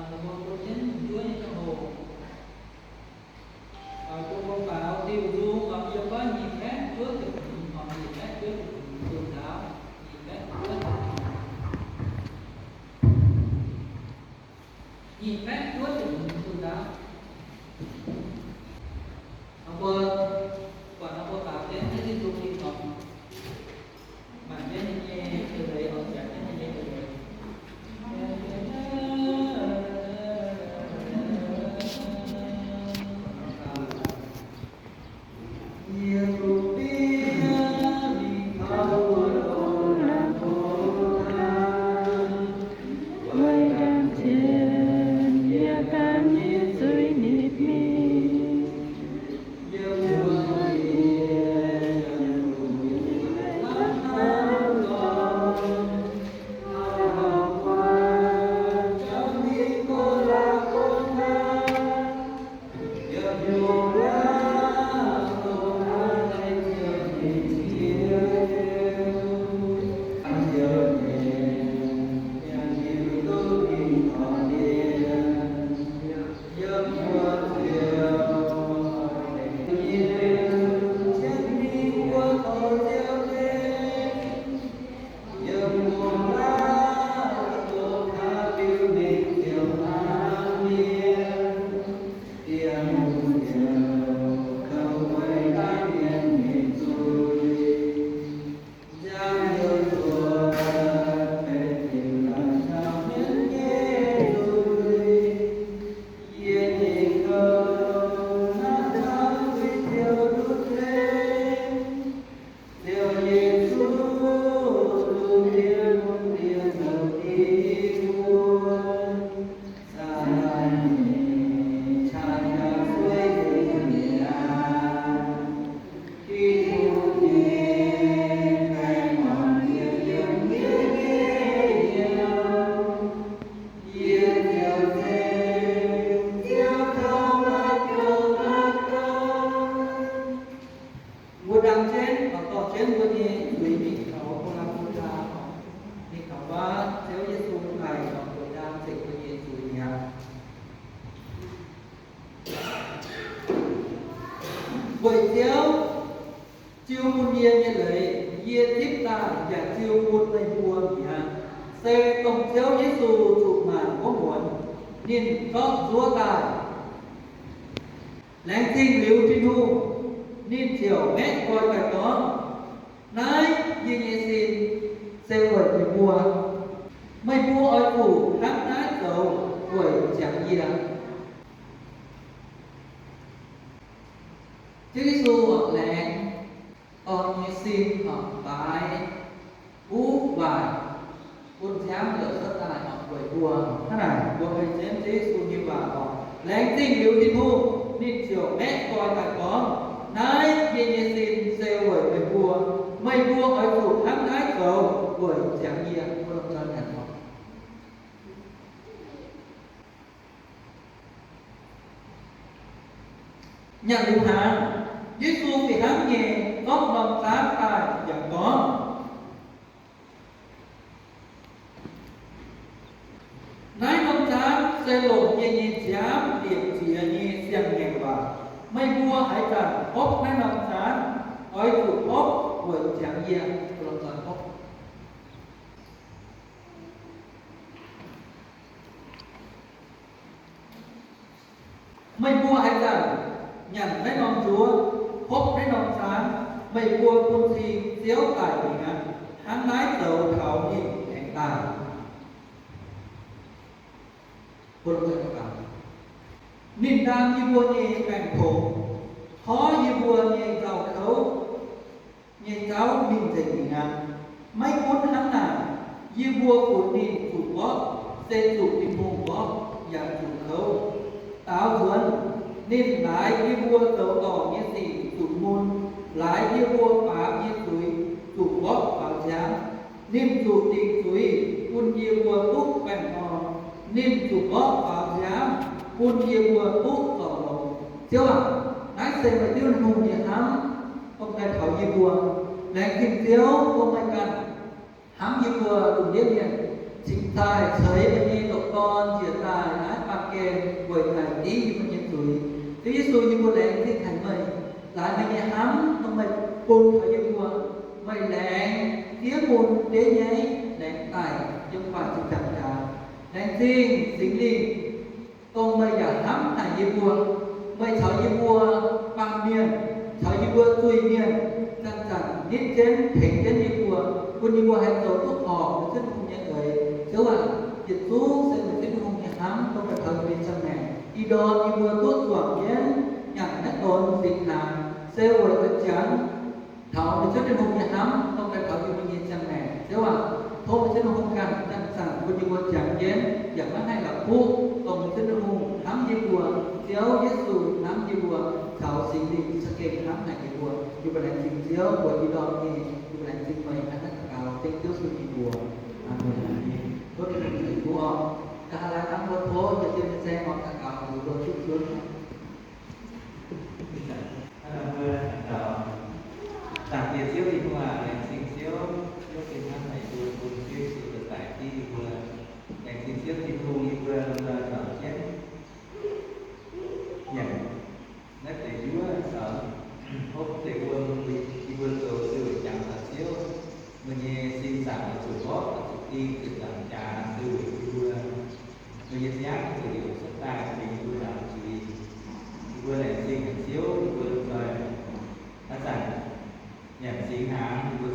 Ninh mbuo bun jienv njuov nyei ziangh hoc, bun mbuo faaux diuh nzung, yiem gorngv nyic baeqv juov ziepc hmz, nyic baeqv juov ziepc hmz doz ndaauv, nyic baeqv juov ziepc hmz, nyic baeqv juov ziepc hmz doz ndaauv. Mbuo buatc nor mbuo faaux jienv naaiv Yesu Giduc, maanc jienv ninh nyei eix leiz, oix ziangx jienv ninh nyei eix leiz. Mbuo ndam jienv, mangc dorh jienv mbuo nyei zuiz mingh taux Go^laa^go^taa, mingh taux wuov Ziouv Yesu daaih weic ndaam nzengc mbuo nyei zuiz mi'aqv. Weic Ziouv jiu bun yie nyei leiz, yie zipv daaih yaac jiu bun meih mbuo mi'aqv. Se dongh Ziouv Yesu zuqc maanc wuov muonz, ninh zorqv nzuov daaih. Laengz zingh liuz Tin-Hungh, ninh ziouc aengx nqoi daaih gorngv, naaiv yie nyei sin se weic meih mbuo. Meih mbuo oix zuqc hnangv naaiv zoux weic ziangx yie. Ziouv Yesu laengz dorn nyei sin daaih buv waaic bun nziaamv la'saeqv daaih weic mbuo. Hnangv naaic mbuo ei jienv Ziouv Yesu nyei waac oc. Laengz zingh liuz Tin-Hungh, ninh ziouc maeqv nqoi daaih gorngv, naaiv yie nyei sin se weic meih mbuo. Meih mbuo oix zuqc hnangv naaiv zoux weic ziangx yie. Mbuo lomh nzoih nyanc oc. Nyanc liuz hnaangx, Yesu fih hnangv nyei zorqv norm zaanv daaih yaac gorngv, naaiv norm zaanv se longc yie nyei nziaamv liepc ziex nyei siang-ngaengc waac. Meih mbuo haaix zanc hopv naaiv norm zaanv, oix zuqc hopv weic ziangx yie. Meih mbuo haaix zanc nyanc naaiv norm nzuov, hopv naaiv norm zaanv, meih mbuo bun cing Ziouv daic mi'aqv. Hnangv naaiv zoux taux ninh aengx daaih. Ninh ndaam yie mbuo nyei baengh pongx, torv yie mbuo nyei nzauh kouv nyei jauv mingh nzengc mi'aqv. Maiv gunv hnangv naaic, Yie mbuo funx ninh zuqc mborqv, se zuqc Tin-Hungh mborqv, yaac zuqc kouv. Daaux nzuonx, ninh laaix yie mbuo zoux dorngc nyei sic zuqc mun, laaix yie mbuo baamz nyei zuiz zuqc mborqv faaux nziaamv. Ninh zuqc dingc zuiz bun yie mbuo duqv baengh orn. Ninh zuqc mborqv faaux nziaamv bun yie mbuo duqv zorc longx. Ziouv aac, naaiv se meih Ziouv Tin-Hungh nyei hnamv dongh daaih taux yie mbuo. Laengz zingh Ziouv dongh meih ganh hnamv yie mbuo lungh ndiev mienh, cingx daaih ceix meih nyei ndoqc Dorn njiec daaih naaiv baamh gen weic naaic div yie mbuo nyei zuiz. Ziouv Yesu, yie mbuo laengz zingh haic meih, laaix meih nyei hnamv dongh meih bun taux yie mbuo. Meih laengz diev mun diev nyaiv laengz daic yiem faah ziepc nzaangc jaax. Laengz zingh Singx Lingh, dongh meih yaac hnamv haic yie mbuo. Meih caux yie mbuo baamh mienh, caux yie mbuo zuiz-mienh, zanc-zanc nitv jienv tengx jienv yie mbuo, bun yie mbuo haih zoux duqv horpc meih Ziouv Tin-Hungh nyei eix. Ziouv aac, yietc zungv se meih Ziouv Tin-Hungh nyei hnamv dongh daaih taux yie mbuo nyei ziangh maengc. Ih ndorm yie mbuo duqv zuangx jienv nyanc naaiv donx singx hnaangx, se weic meih jangx taux meih Ziouv Tin-Hungh nyei hnamv dongh daaih taux yie mbuo nyei ziangh maengc. Ziouv aac, tov meih Ziouv Tin-Hungh ganh zanc-zanc bun yie mbuo jangx jienv, yaac maiv haih la'kuqv dongh meih Ziouv Tin-Hungh hnamv yie mbuo, Ziouv Yesu hnamv yie mbuo, caux Singx Lingh za'gengh hnamv haic yie mbuo. Yie mbuo laengz zingh Ziouv mbuo ih ndorm nyei, yie mbuo laengz zingh meih hnangv naaiv daux gaux dengv Ziouv Yesu nyei mbuox. Aamen. Tov Tin-Hungh ceix fuqv oc. Ga'haav laai hnamv mbuo tov yietc diemh nyei zaeng oc, daux gaux mbuox mbuo zuqc zuqc. Zaangc Diex Ziouv Tin-Hungh aac, laengz zingh Ziouv, Ziouv gengh hnamv haic yie mbuo, bun Ziouv Yesu daaih daic div yie mbuo. Laengz zingh Ziouv Tin-Hungh, yie mbuo lomh nzoih zuangx jienv nyanc naaiv deix njuov caux hopv deix wuom, yie mbuo zoux ziouc jangx taux Ziouv. Meih nyei sin zaangc oix zuqc mborqv, oix zuqc ding, ziepc nzaangc jaax se weic yie mbuo. Meih nyei siang ziouc liouc cuotv daaih tengx yie mbuo ndaamv zuiz. Yie mbuo laengz zingh haic Ziouv, yie mbuo lomh nzoih haaix zanc nyanc singx hnaangx, yie mbuo